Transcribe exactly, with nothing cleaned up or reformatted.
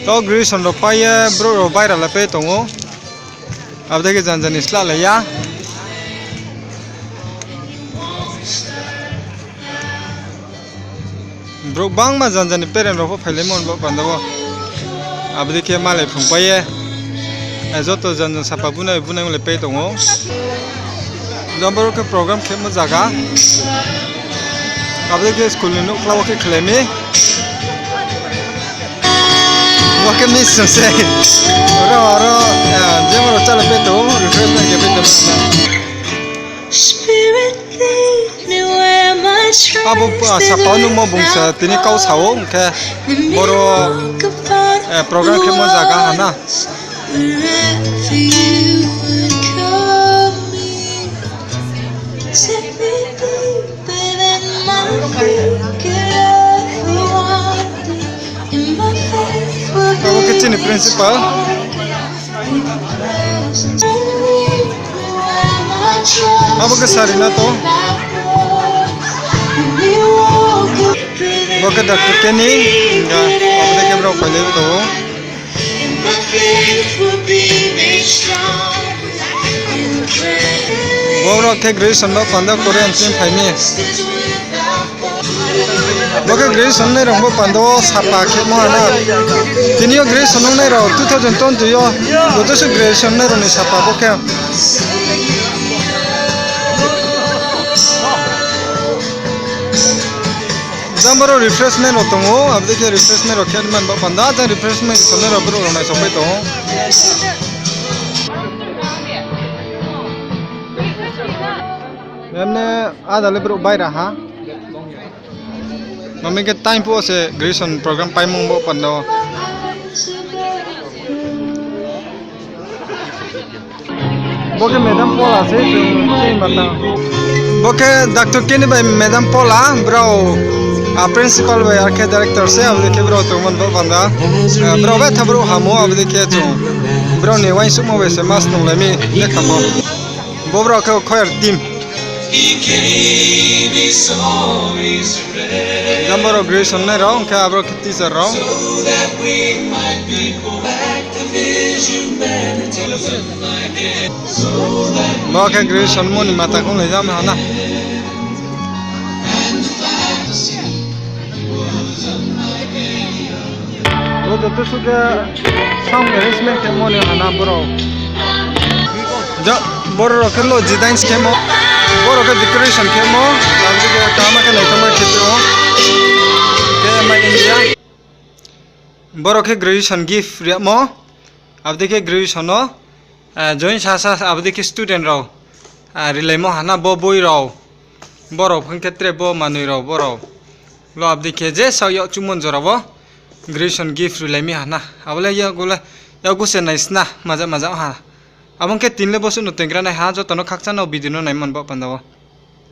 To graduation rao pai ye brouh rao baira le pai tong ou. Abo dei khe janja ni slalai ya. Brouh bangma janja ni parent rao pho phailaimo ni bo panda wo. Abo dei khe malai phrung pai ye. Joto janja sapa bunai bunai le pai tong ou. Jang boro khe program khemo zaga. Abo dei khe school ni nouhkhla wo khe khlai mi. Bo khe miss se. Oro, oro, jemon ro chale pai tong ou, refreshment khe pai tong ou. Abo sapa nuhmo bung se tini kau sa ou, hing khe boro program khemo zaga ha na. Abo khe chini principal. Abo khe Sarinath. Bo khe Doctor Kenny, hingkha, abo dei khe brao phailai tong ou. Bo rao khe graduation bo panda Korean team phai mi. Bo khe graduation nai rao bo panda wo sapa khemo ha na. Tini yo graduation nai rao two thousand twenty yo, joto se graduation nai rao ni sapa bo khe. Jang boro refreshment rao tong ou, abo dei khe refreshment rao khe man bo panda, jang refreshment tongnai rao brouh rao naisaopai tong ou. Emne ada le brouh baira ha. Mami khe time phuh wo se graduation program paimung bo panda wo. Bo khe Madam Paula se chung chini mata. Bo khe Doctor Kenny bai Madam Paula, brao, a, principal bai ar khe director se, abo dei khe brao tongmo ni bo panda. A, brao betha brouh hamo, abo dei khe chung brao ni uaingsouhmo bai se mas tonglai mi lekha pho. Bo brao khe choir team. Jang boro graduation nai rao, hing khe aboro khe teacher rao. Bo khe graduation mo ni mata khonglai jam ha na. Bo joto suh khe sound arrangement khemo ni ha na boro. Boro rao khe lo designs khemo, boro khe decoration khemo, abo dei khe kaham khe naithoma khe tong ou. Khe mai India. Boro khe graduation gift rimo, abo dei khe graduation no join sasa, abo dei khe student rao rilaimo ha na bo boi rao, boro phang khe tre bo manoi rao, boro lo abo dei khe je sao yag chumon jora wo graduation gift rilai mi ha na, abo le yago se naisna maja maja ha. Abo ong khe tini le bo suh no toingra nai ha, joto no khakchang no video no naimon bo panda wo.